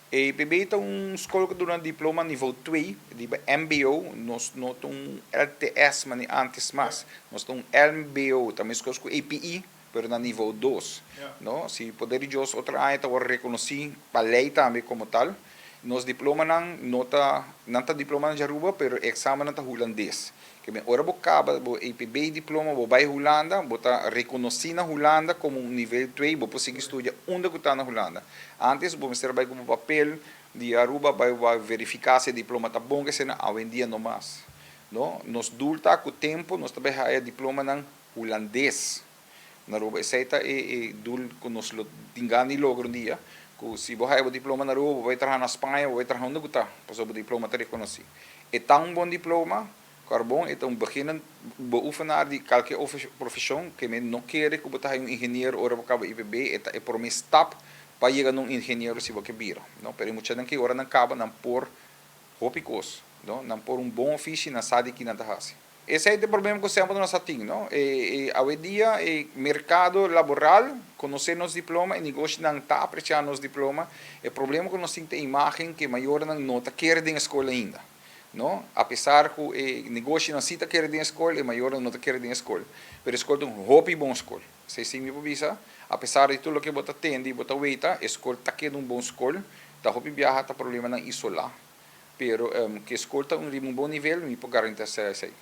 EPB ta un skol ku duna diploma nivel 2 di MBO. Nos no ta un LTS manera antes mas. Nos ta un MBO, ta meskos ku EPI, pero na nivel 2. No? Si poder di Dios, otro aña ta rekonosí pa lei tambe komo tal. Nos diplomanan no ta, nan ta diploma na Aruba, pero èksamen ta hulandes. Ke men ora bo kaba bo EPB diploma, bo bai Hulanda, bo ta rekonosí na Hulanda komo un nivel 2, bo por sigui studia unda ku ta na Hulanda. Antes bo mester bai ku papel di Aruba, bai verifiká si e diploma ta bon, ku esei awendia no mas. No? Nos doel ta ku tempu nos tambe haya diplomanan hulandes na Aruba. Esei ta e doel ku nos lo tin gana di logra un dia. Ku si bo haya diploma na Aruba, bo bai traha na Spaña, bo bai traha unda ku ta, pasobra bo diploma ta rekonosí. E ta un bon diploma, carbon, e ta un beginnend beoefenaar di kualke profeshon, ke men no kere ku bo ta un ingeniero ora bo kaba EPB, e ta e promé stap pa yega na un ingeniero si bo ke bira, no? Pero e muchanan ku ora nan kaba, nan por hopi kos, no? Nan por un bon ofishi, nan sa di ki nan ta hasi. Esei ta e problema ku semper nos a tin, no? E awendia e merkado laboral konosé nos diploma, e negoshinan ta apresiá nos diploma. E problema ku nos tin ta e imagen ku e mayornan no ta kere den e skol ainda, no? Apesar ku e negoshinan sí ta kere den e skol, e mayornan no ta kere den e skol. Pero e skol ta un hopi bon skol. Esei sí mi por bisa, apesar di tur loke bo ta tende i bo ta weta, e skol ta keda un bon skol. Ta hopi biaha ta problemanan isolá, pero ku e skol ta riba un bon nivel, mi por garantisá esei.